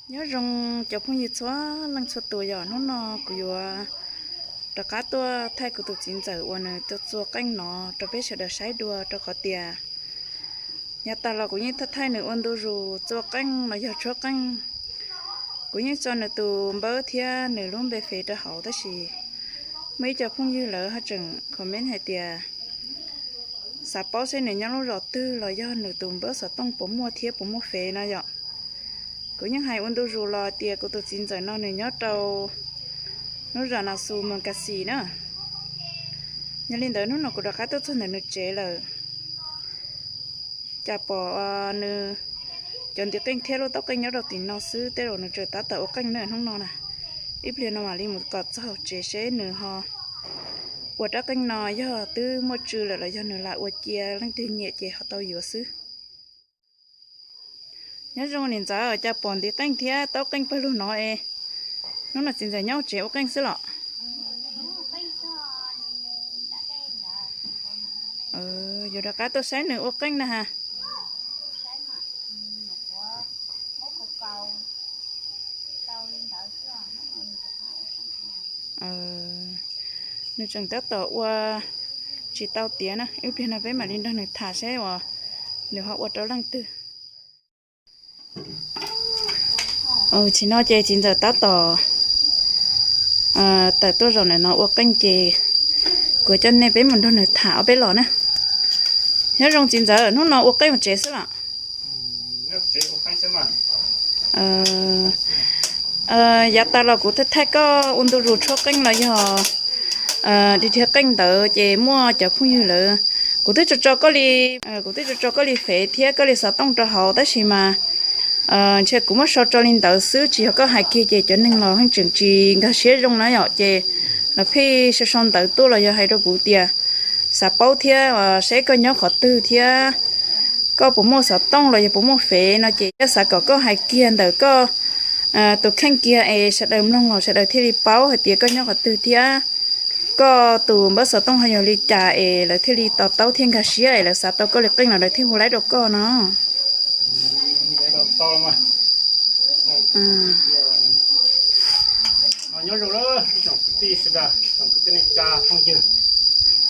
Nyob zoo cov phooj ywg txhua leej txhua tus, yog hnub no kuv yuav rov qab tuaj thaij kuv tus txiv ntxawm uas nws tuaj txua qeej no rau peb sawv daws saib dua, rau qhov tias yav tas los kuv yeej thaij thaij nws ua ntu zus txua qeej los yog tshuab qeej. Kuv yeej tso nws tus npawb thiab nws lub npe fev rau hauv, tab sis muaj ib co phooj ywg lawv ho tseem comment hais tias xav paub seb nws nyob lub zos twg los yog nws tus npawb xov tooj puas muaj thiab puas muaj fev no yom. Kuv yeej hais ua ntu zus los tias kuv tus txiv ntxawm no nws nyob rau lub zos Nas Xus Moos Kas Xis na. Yog li ntawd hnub no kuv rov qab tuaj txog ntawm nws tsev lawm. Cas pom nws cov ntiv qeej thiab lub taub qeej nyob rau tim no xwb, tej zaum nws tseem tab tom ua qeej na hnub no na. Ib pliag no mam li mus kom txog tsev seb nws ho ua rab qeej no yog twb muaj tsw lawm los yog nws lam ua cia leej twg nyiam ces ho tau yuav xwb. Nyob zoo niam ntxawm, cas pom ntiv qeej thiab taub qeej pawg lug no es hnub no txiv ntxawm nyob tsev ua qeej xwb los? Yuav rov qab tuaj saib nws ua qeej na has. Nws tseem tab tom ua tsis tau tiav na, ib pliag no peb mam li nrog nws tham seb uas nws ho ua rau leej twg. Tsis no ces txiv ntxawm tab tom tawm tuaj zaum ntawm no ua qeej ces kuv coj nej peb mus nrog nws tham ob peb los na. Nyob zoo txiv ntxawm, hnub no ua qeej ua tsev xwb los? Yav tas los kuv thaij thaij koj ua ntu zus tshuab qeej los yog dhia qeej ntawd ces muaj cov phooj ywg lawv, kuv twb tso tso koj li, kuv twb tso tso koj li fev thiab koj li xov tooj rau hauv tab sis mas ntshe kuv muab sau tso li ntawd xwb, tsis yog koj hais kiag ces cov neeg los yeej tseem tsis nkag siab zoo na yom, ces lawv pheej sau sau ntawv tuaj los yog hais rau kuv tias xav paub thiab seb koj nyob qhov twg thiab koj puas muaj xov tooj los yog puas muaj fev no ces thiaj xav kom koj hais kiag ntawm koj tus kheej kiag es sawv daws mloog los sawv daws thiaj li paub hais tias koj nyob qhov twg thiab koj tus npawb xov tooj ho yog li cas es lawv thiaj li to taub thiaj nkag siab es lawv xav tau koj li qeej los lawv thiaj hu laib rau koj no. Nyob zoo ib tsoom kwv tij sawv daws, tsoom kwv tij neej tsa phooj ywg.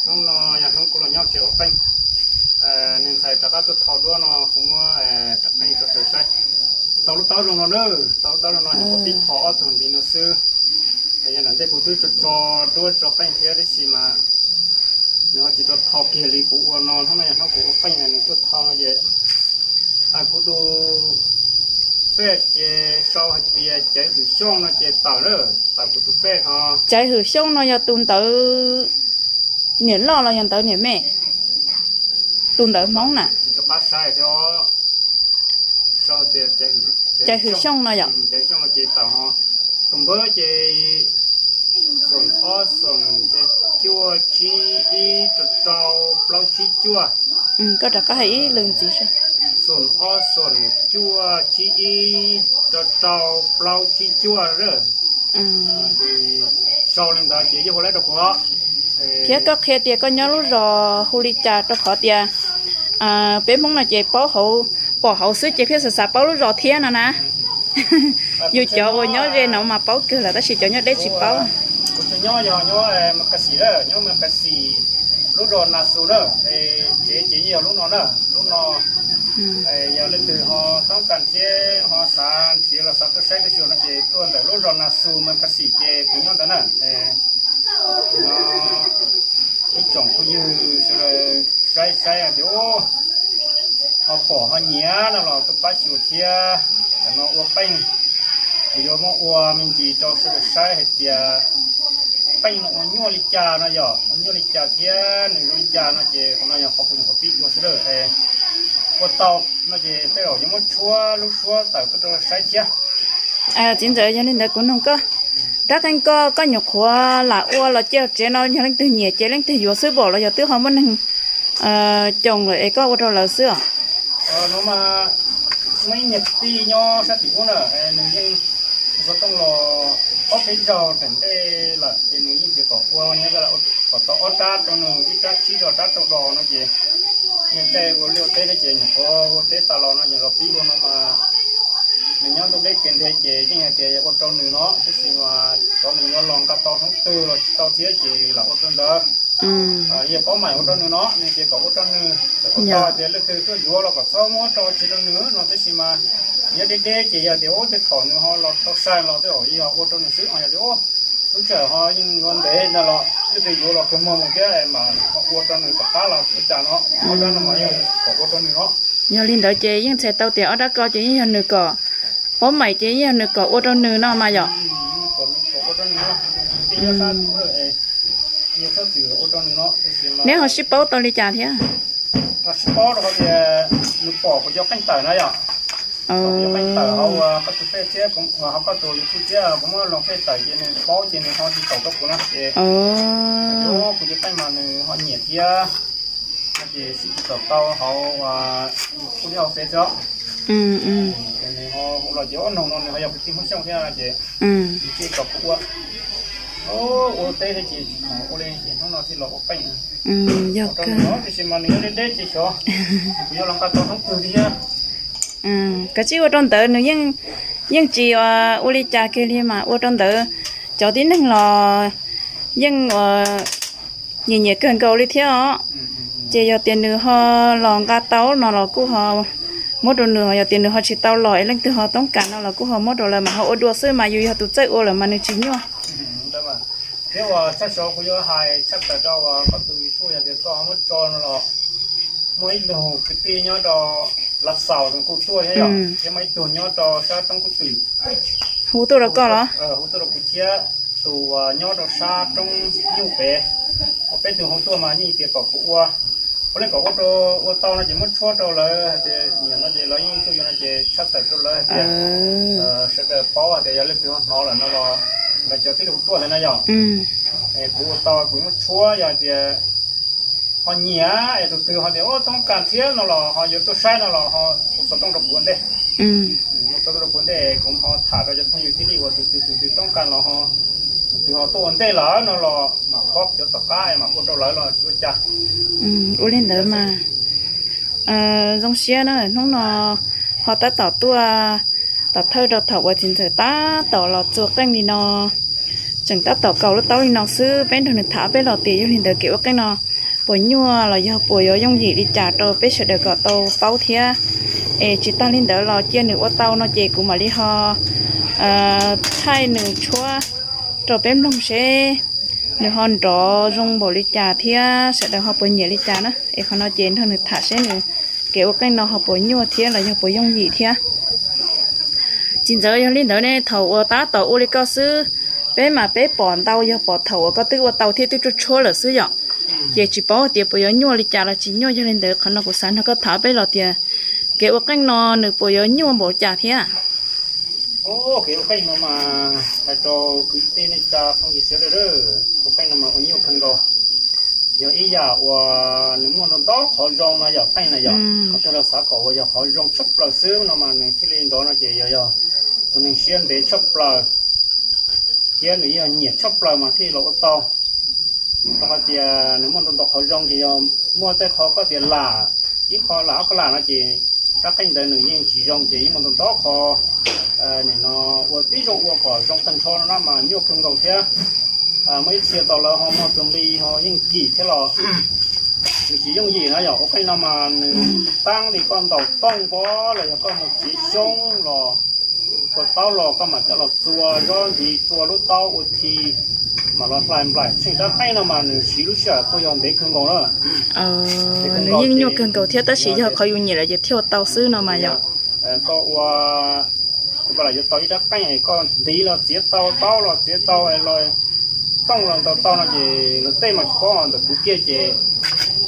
Hnub no yog hnub kuv los nyob tsev ua qeej. Niag ntxhais rov qab tuaj tho duab no kuv muab rab qeej rau sawv saib. Tau lub taub zoo no na, tau lub taub zoo no nyuam qhuav pib tho ob tug ntiv no xwb. Yog ntawm ntej kuv twb tso tso duab tso qeej thiab tab sis mas nws ho tsis tau tho kiag li kuv ua no, hnub no yog hnub kuv ua qeej nws tuaj tho no ces kuv tus fej ces sau hais tias Caiv Hwm Xyooj no ces tawm lawm, tawm kuv tus fej ho. Caiv Hwm Xyooj no yog tus ntawv niam loj los yog ntawv niam me? Tus ntawv Hmoob na. Caiv Hwm Xyooj no yom? Caiv Hwm Xyooj no ces tawm ho. Tus npawb ces xoom ob xoom cuaj tsib ib rau rau plaub tsib cuaj. Koj rov qab hais ib lwm ntxiv. Xoom ob xoom cuaj tsib ib rau rau plaub tsib cuaj. Sau li ntawd ces yeej hu laib rau kuv. Thiab koj qhia tias koj nyob lub zos hu li cas rau qhov tias peb Hmoob no ces paub hauv, pom hauv xwb ces pheej xav xav paub lub zos thiab no na. Yus cov uas nyob ze no mas paub kawg lawm tab sis cov nyob deb tsis paub. Kuv tseem nyob yog nyob Mas Kas Xis na, nyob Mas Kas Xis, lub zos Nas Xus na. Tsev ces yeej yog lub no na, lub no. Yog leej twg ho toob kas thiab ho xav nrhiav los xav tuaj saib tuaj xyuas no ces tuaj ntawm lub zos Nas Xus Mas Kas Xis ces kuv nyob ntawd na. No ib tsoom phooj ywg sawv daws saib saib tias ho pom ho nyiam no los tuaj pab xyuas thiab. Tam no ua qeej, kuv yuav muab ua me ntsis rau sawv daws saib hais tias qeej no ua nyuaj li cas no yom, ua nyuaj li cas thiab nws zoo li cas no ces qhov no yog qhov kuv nyuam qhuav pib ua xwb lawm. Ua tau no ces tej zaum yuav muab tshuab lub suab tawm tuaj rau saib thiab. Txiv ntxawm, yog li ntawd kuv nug koj, rab qeej koj, koj nyuam qhuav lam ua los cia tsev no yog leej twg nyiam ces leej twg yuav xwb pom los yog twb ho muaj neeg coom lawm es koj ua rau lawv xwb os? No mas muaj ib niag tij nyob sab tim ub na, nws yeej ua xov tooj los ob peb zaug tom ntej lawm ces nws yeej tias kom ua nyob kom tau ob rab rau nws, ib rab tsib rau rab rau dos no ces niag caij ua liaj ua teb thiab ces nyuam qhuav ua teb tas los no ces los pib ua no mas nws nyob ntu Deb kiag ntev ces yeej hais tias ua rau nws no, tab sis mas cov nws yuav los nqa tau hnub twg los tsis tau thiab ces lam ua rau ntawd. Yog paub maim ua rau nws no, nws tias kom ua rau nws, kom ua tau tias leej twg tuaj yuav los kom txhob muab rau tsis rau nws no, tab sis mas nyob deb deb ces yog tias ua tej thaum nws ho los tau sai los tej zaum yog ua rau nws xwb, ho yog tias ua lub sij hawm ho yeej yuav ntev ntag los leej twg yuav los kawg muag mus thiab mas ho ua rau nws tom qab los ua cas no, ob rab no mas yog kom ua rau nws no. Yog li ntawd ces yeej txhais tau tias ob rab ko ces yeej yog nws kom, paub maim ces yeej yog nws kom ua rau nws no mas yom. Neb ho sib paub tau li cas thiab? Sib paub rau qhov tias nws pom kuv cov qeej tawm na yom. Pom kuv cov qeej tawm hauv koj tus Face thiab, hauv koj tus YouTube thiab, kuv muab loo Face tawm ces nws paub ces nws ho tsis taus rau kuv na ces kuv cov qeej mas nws ho nyiam thiab, no ces sib tsis taus tau hauv YouTube thiab hauv Face xwb. Ces nws ho hu los ces ob noog no nws ho yog kwv tij Hmoob Xyooj thiab ces nws thiaj kom kuv ua, ua teb thiab ces tsis khoom ua li ces hnub no thiaj los ua qeej. Yog kawg. Tiam sis mas nws nyob deb deb ces xyov kuv yuav los nqa tau hnub twg thiab. Kav tsij ua rau ntawd nws yeej, yeej tsis ua li cas kiag li mas ua rau ntawd cov tib neeg los yeej nyiam nyiam kawg nkaus li thiab os. Ces yog tias nws ho los nqa tau no los kuj ho muab rau nws, yog tias nws ho tsis tau los es leej twg ho toob kas no los kuj ho muab rau lawv mas ho ua dua xwb mas yus yog tus txawj ua lawm mas nws tsis nyuaj. Thiab uas tshaj xyov kuv yuav hais tshaj plaws rau uas koj tus YouTube yog tias koj ho muab tso no los muaj ib tug kwv tij nyob rau Lav Xaus kuj tuaj thiab yom, thiab muaj ib tug nyob rau sab roob Kub Twm. Hu tuaj rau koj los? Hu tuaj rau kuv thiab tus uas nyob rau sab roob Nyuj pem, uas peb tug hu tuaj mas yeej tias kom kuv ua, ua li kom ua rau, ua tau no ces muab tshuab rau lawv hais tias nyiam no ces lawv yeej tuaj yuav no ces tshaj tawm rau lawv hais tias sawv daws paub hais tias yog leej twg ho hnov lawm no los lawv cov tib tug tuaj ntawd na yom. Es kuv ua tau kuv muab tshuab yog hais tias ho nyiam es tus twg ho tias ua toob kas thiab no los ho yuav tuaj saib no los ho hu xov tooj rau kuv ua ntej. Hu xov tooj rau kuv ua ntej kuv ho tham rau cov phooj ywg thiaj li uas tus twg tus twg toob kas los ho, tus twg ho tuaj ua ntej lawm no los mam khob cov tom qab es mam ua rau lawv los tsis ua cas. Ua li ntawd mas zoo siab na, hnub no ho tab tom tuaj tom thawj rau thaum uas txiv ntxawm tab tom los txua qeej li no, tseem tab tom kaus lub taub li no xwb, peb nrog nws tham peb los tias yog li ntawd kev ua qeej no puas nyuaj los yog puas yuav yooj yim li cas rau peb sawv daws kom tau paub thiab. Es tsis tas li ntawd los cia nws ua tau no ces kuv mam li ho thaij nws tshuab rau peb mloog seb nws ho nrov zoo npaum li cas thiab sawv daws ho puas nyiam li cas na. Es qhov no ces nrog nws tham seb nws kev ua qeej no ho puas nyuaj thiab los yog puas yooj yim thiab. Txiv ntxawm, yog li ntawd ne thaum uas tab tom ua li koj xwb, peb mas peb pom ntau yog pom thaum uas koj twb ua tau thiab twb tshuab tshuab lawm xwb yom. Ces tsis paub tias puas yuav nyuaj li cas los tsis nyuaj, yog li ntawd qhov no kuv xav nrog koj tham peb los tias kev ua qeej no nws puas yuav nyuaj npaum cas thiab. Kev ua qeej no mas hais rau kwv tij neej tsa phooj ywg sawv daws, ua qeej no mas ua nyuaj kawg nkaus. Yog ib yam uas nws muaj ntau ntau qhov zoo no yog qeej na yom, qhov twg los xav kom uas yog qhov zoo tshaj plaws xwb no mas nws thiaj li nrov no ces yog, yog tus neeg siab ntev tshaj plaws thiab nws yog nyiam tshaj plaws mas thiaj li los ua tau. Rau qhov tias nws muaj ntau ntau qhov zoo ces yog muaj tej qhov koj tias lam, ib qho lam ob qho lam no ces rab qeej ntawd nws yeej tsis zoo ces yeej muaj ntau ntau qhov. Nim no ua tib zoo ua kom zoo tag nrho no na mas nyuaj kawg nkaus thiab. Muaj ib txhia tau lawv ho muag tus nqi ho yeej kim thiab los nws tsis yooj yim na yom. Ua qeej no mas nws taab li koj ntaus tooj pob los yog koj mus txiav xyoob los ua taub los koj mam coj los txua zob ntxiv, txua lub taub ua thi, mam los hlais nplaim tsheej rab qeej no mas nws siv lub sij hawm kuj yog ntev kawg nkaus na. Nws yeej nyuaj kawg nkaus thiab tab sis yog qhov yus nyiam lawm ces thiaj ua tau xwb no mas yom. Koj ua, kuv lam yuav tau ib rab qeej koj ntiv los txiav tau, taub los txiav tau, los tooj los ntaus tau no ces luag tej mas tsis paub, ntawm kuv kiag ces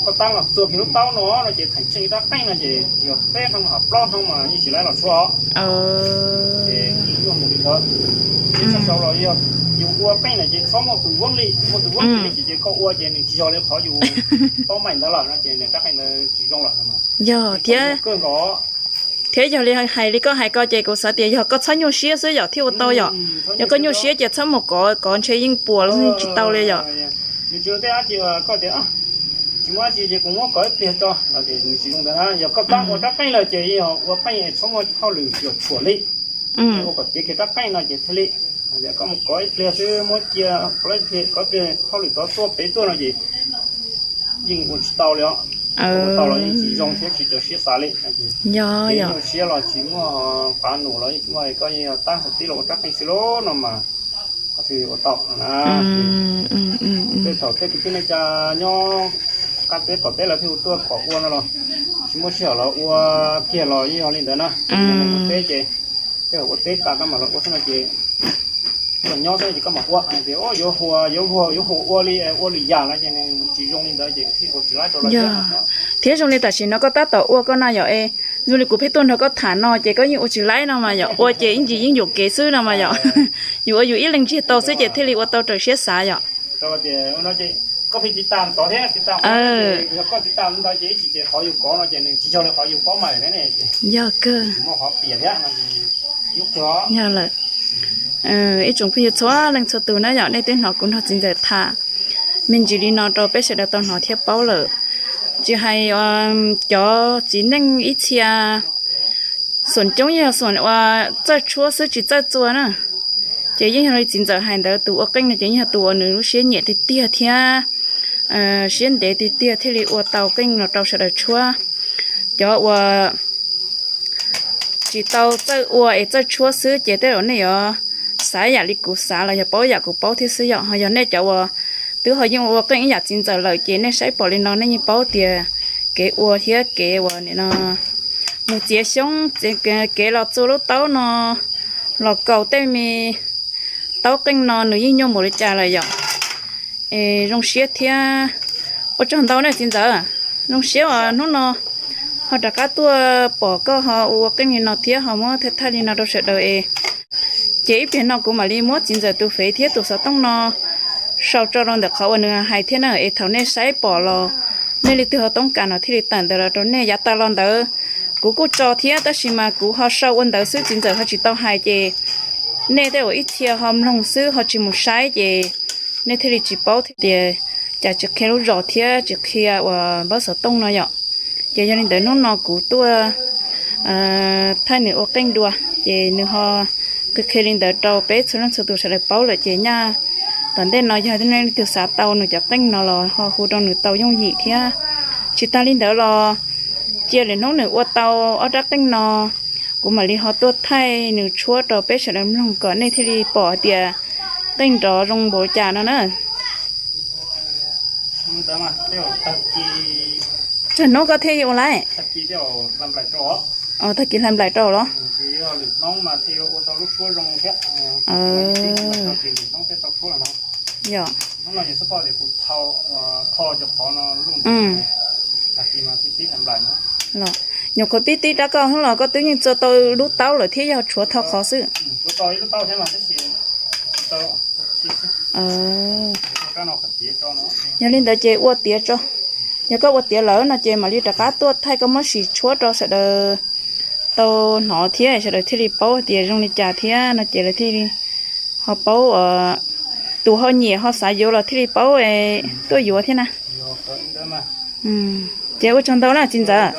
koj taab los txua kiag lub taub no no ces theem tsheej ib rab qeej no ces tsis yog peb hnub ho plaub hnub mas yeej tsis laib los tshuab. Ces nyuaj mus li ntawd. Ces tshaj saud los yog yus ua qeej na ces txhob muaj tus vab li, muaj tus vab li ces koj ua ces nws tsis yog li qhov yus paub meej ntawd lawm no ces nws rab qeej ntawd tsis zoo lawm no. Yog thiab. Kawg nkaus. Thiab yog li hais li koj hais ko ces kuv xav tias yog koj txhob nyuaj siab xwb yom thiaj ua tau yom. Yog koj nyuaj siab ces txhob mus kov, kov ntshe yeej puas los tsis tau li yom. Nws tsis ua tej dab tsi, koj tias tsis muaj dab tsi ces kuv muab kov ib pliag tso, nws tsis zoo ntawd na. Yog koj tab ua rab qeej lawm ces yog ua qeej txhob muaj hauj lwm yuam tshuam li. Ua kom tiav kiag rab qeej no ces thiaj li, koj mus kov ib pliag xwb muab cia, kov ib pliag, kov ib pliag hauj lwm tod tuaj pem tuaj no ces yeej ua tsis tau li os. Ua tau los yeej tsis zoo thiab tsis raws siab xav li. Yog, yog. Nyuaj siab los tsis muaj qab num los yeej tsis muaj, koj yeej tab hauv tib los ua rab qeej xwb lauj no mas koj thiaj ua tau na. Tej thaum tej kwv tij neej tsa nyob qab teb qaum teb lawv thiaj hu tuaj kom ua no los tsis muaj sij hawm los ua kiag los yeej yog li ntawd na. Mus teb ces tej thaum ua teb tas koj mam los ua xwb no ces los nyob xwb ces koj mam ua tias yuav hu, yuav hu, yuav hu ua li, ua lwm yam no ces nws tsis zoo li ntawd ces thiaj ua tsis laib rau lawv thiab. Thiab zoo li tam sim no koj tab tom ua koj no yom, es zoo li kuv pheej tuaj nrog koj tham no ces koj yeej ua tsis laib no mas yom, ua ces ib ntsis yeej yuam kev xwb no mas yom. Yus ua yus ib leeg ntsiag tau xwb ces thiaj li ua tau raws siab xav yom. Koj pheej tiv tam tod thiab, tiv tam, yog koj tiv tam ntawd ces ib chim ces qhov yus kov no ces nws tsis yog li qhov yus paub mas. Yog kawg. Yog lawm. Ib tsoom phooj ywg txhua leej txhua tus na yom, nej twb hnov kuv nrog txiv ntxawm tham me ntsis li no rau peb sawv daws tau hnov thiab paub lawm. Tsis hais cov txiv neej ib txhia, xuam coob yog xuam ua txawj tshuab xwb tsis txawj txua na. Ces yeej yog li txiv ntxawm hais ntawd, tus ua qeej no ces yeej yog tus uas nws lub siab nyiam tiag tiag thiab siab ntev tiag tiag thiaj li ua tau qeej no rau sawv daws tshuab. Cov uas tsis tau txawj ua es txawj tshuab xwb ces tej zaum nej yuav xav yam li kuv xav los yog paub yam kuv paub thiab xwb yom. Ho yog nej cov uas twb ho yeej ua qeej ib yam txiv ntxawm lawm ces nej saib pom li no nej yeej paub tias kev ua thiab kev uas nim no mus txiav xyoob, kev los txua lub taub no, los kaus tej me taub qeej no nws yeej nyuaj npaum li cas lawm yom. Es zoo siab thiab ua tsaug ntau nej txiv ntxawm. Zoo siab uas hnub no ho rov qab tuaj pom koj ho ua qeej li no thiab ho muab thaij thaij li no rau sawv daws es. Ces ib pliag no kuv mam li muab txiv ntxawm tus fev thiab tus xov tooj no sau tso rau ntawm qhov uas nws hais thiab na, es thaum nej saib pom los nej leej twg ho toob kas no thiaj li tawm ntawd los rau nej. Yav tas los ntawd kuv kuj tso thiab tab sis mas kuv ho sau ua ntawd xwb txiv ntxawm ho tsis tau hais ces nej tej uas ib txhia ho mloog xwb ho tsis mus saib ces nej thiaj li tsis paub thiab tias cas tsis qhia lub zos thiab tsis qhia uas npawb xov tooj no yom. Ces yog li ntawd hnub no kuv tuaj thaij nws ua qeej dua, ces nws ho qhia qhia li ntawd rau peb txhua leej txhua tus sawv daws paub lawm ces nyaj tom ntej no yog nej leej twg xav tau nws cov qeej no los ho hu rau nws tau yooj yim thiab. Tsis tas li ntawd los cia lwm hnub nws ua tau ob rab qeej no kuv mam li ho tuaj thaij nws tshuab rau peb sawv daws mloog kom nej thiaj li pom hais tias qeej nrov zoo npaum cas no na. Tsawg hnub koj thiaj ua laib? Tag kis hlais nplaim rau los? Yog. Los nyuam qhuav pib tib rab koj hnub los koj twb yeej txua tau lub taub lawm thiab yog tshuav tau qhov xwb. Yog li ntawd ces ua tiav tso. Yog koj ua tiav lawm no ces mam li rov qab tuaj thaij koj muab sim tshuab rau sawv daws tau hnov thiab sawv daws thiaj li paub tias zoo li cas thiab no ces lawv thiaj li ho paub, tus ho nyiam ho xav yuav los thiaj li paub tuaj yuav thiab na. Ces ua tsaug ntau na txiv ntxawm.